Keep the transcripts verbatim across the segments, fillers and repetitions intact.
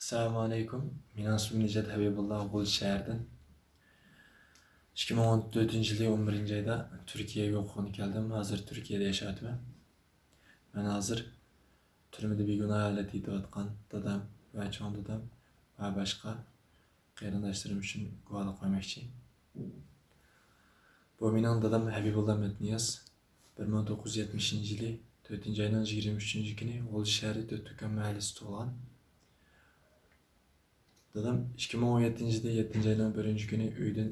ئەسسالامۇ ئەلەيكۇم. مېنىڭ ئىسمىم نىجات ھەبىبۇللا، غۇلجا شەھىرىدىن. ئىككى مىڭ ئون تۆتىنچى يىلى ئون بىرىنچى ئايدا تۈركىيەگە ئوقۇغىلى كەلدىم. ھازىر تۈركىيەدە ياشاۋاتىمەن. مەن ھازىر تۈرمىدە بىگۇناھ ھالەتتە يېتىۋاتقان دادام ۋە چوڭ دادام ۋە باشقا قېرىنداشلىرىم ئۈچۈن گۇۋاھلىق بەرمەكچى. بۇ مېنىڭ دادام ھەبىبۇللا مەتنىياز. بىر مىڭ توققۇز يۈز يەتمىشىنچى يىلى تۆتىنچى ئاينىڭ يىگىرمە ئۈچىنچى كۈنى غۇلجا شەھىرى تۆت تۈكەن مەھەللىسىدە تۇغۇلغان. دادام ئىككى مىڭ ئون يەتتىنچى يىلى يەتتىنچى ئاينىڭ بىرىنچى كۈنى ئۆيدىن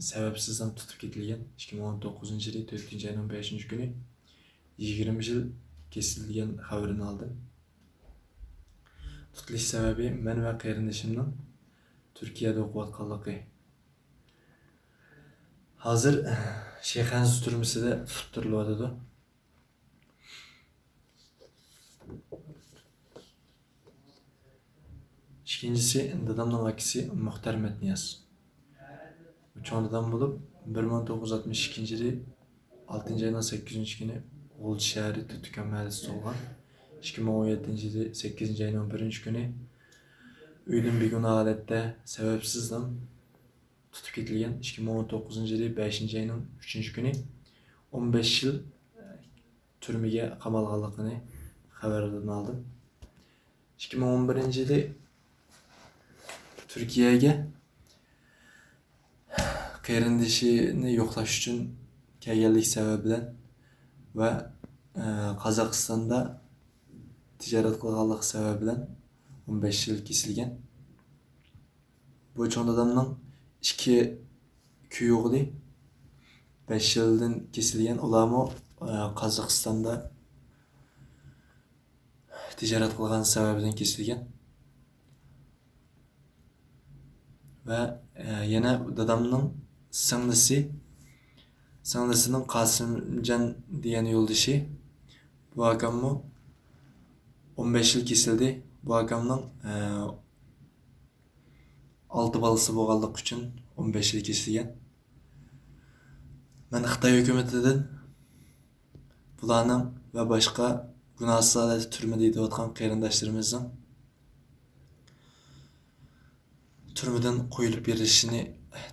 سەۋەبسىزلا تۇتۇپ كېتىلگەن. ئىككى مىڭ ئون توققۇزىنچى يىلى تۆتىنچى ئاينىڭ بەشىنچى كۈنى يىگىرمە يىل كېسىلگەن خەۋىرىنى ئالدىم. تۇتۇلۇش سەۋەبى مەن ۋە قېرىندىشىمنىڭ تۈركىيەدە ئوقۇۋاتقانلىقى. ھازىر شىخەنزە تۈرمىسىدە تۇتۇپ تۇرۇلۇۋاتىدۇ. ئىككىنچىسى، دادامنىڭ ئاكىسى مۇختەر مەتنىياز. بۇ چوڭ دادام بولۇپ، بىر مىڭ توققۇز يۈز ئاتمىش ئىككىنچى يىلى ئالتىنچى ئاينىڭ سەككىزىنچى كۈنى غۇلجا شەھىرى تۆت تۈكەن مەھەللىسىدە تۇغۇلغان. ئىككى مىڭ ئون يەتتىنچى يىلى سەككىزىنچى ئاينىڭ بىرىنچى كۈنى ئۆيدىن بىگۇناھ ھالەتتە سەۋەبسىزلا تۇتۇپ كېتىلگەن. ئىككى مىڭ ئون توققۇزىنچى يىلى بەشىنچى ئاينىڭ ئۈچىنچى كۈنى ئون بەش يىل تۈرمىگە قامالغانلىقىنى خەۋەردىن ئالدىم. ئىككى مىڭ ئون بىرىنچى يىلى تۈركىيەگە قېرىندىشىنى يوقلاش ئۈچۈن كەلگەنلىك سەۋەبى بىلەن ۋە، ئە، قازاقىستاندا تىجارەت قىلغانلىقى سەۋەبى بىلەن ئون بەش يىل كېسىلگەن. بۇ چوڭ دادامنىڭ ئىككى كۈيئوغلى بەش يىلدىن كېسىلگەن. ئۇلارمۇ، ئە، قازاقىستاندا تىجارەت قىلغان سەۋەبىدىن كېسىلگەن. ۋە، ئە، يەنە دادامنىڭ سىڭلىسى، سىڭلىسىنىڭ قاسىمجان دېگەن يولدىشى، بۇ ئاكاممۇ ئون بەش يىل كېسىلدى. بۇ ئاكامنىڭ، ئە، ئالتە بالىسى بولغانلىقى ئۈچۈن ئون بەش يىل كېسىلگەن. مەن خىتاي ھۆكۈمىتىدىن بۇلارنىڭ ۋە باشقا گۇناھسىز ھالەتتە تۈرمىدە يېتىۋاتقان قېرىنداشلىرىمىزنىڭ تۈرمىدىن قويۇلۇپ بېرىلىشىنى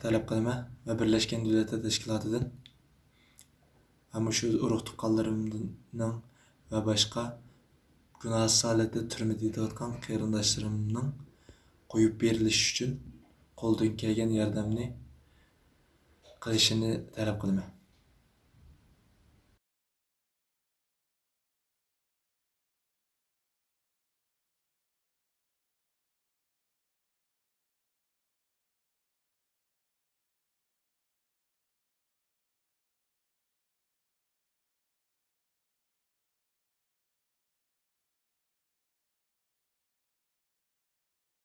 تەلەپ قىلىمەن ۋە بىرلەشكەن دۆلەتلەر تەشكىلاتىدىن ۋە مۇشۇ ئۇرۇق تۇغقانلىرىمنىڭ ۋە باشقا گۇناھسىز ھالەتتە تۈرمىدە يېتىۋاتقان قېرىنداشلىرىمنىڭ قويۇپ بېرىلىشى ئۈچۈن قولىدىن كەلگەن ياردەمنى قىلىشىنى تەلەپ قىلىمەن.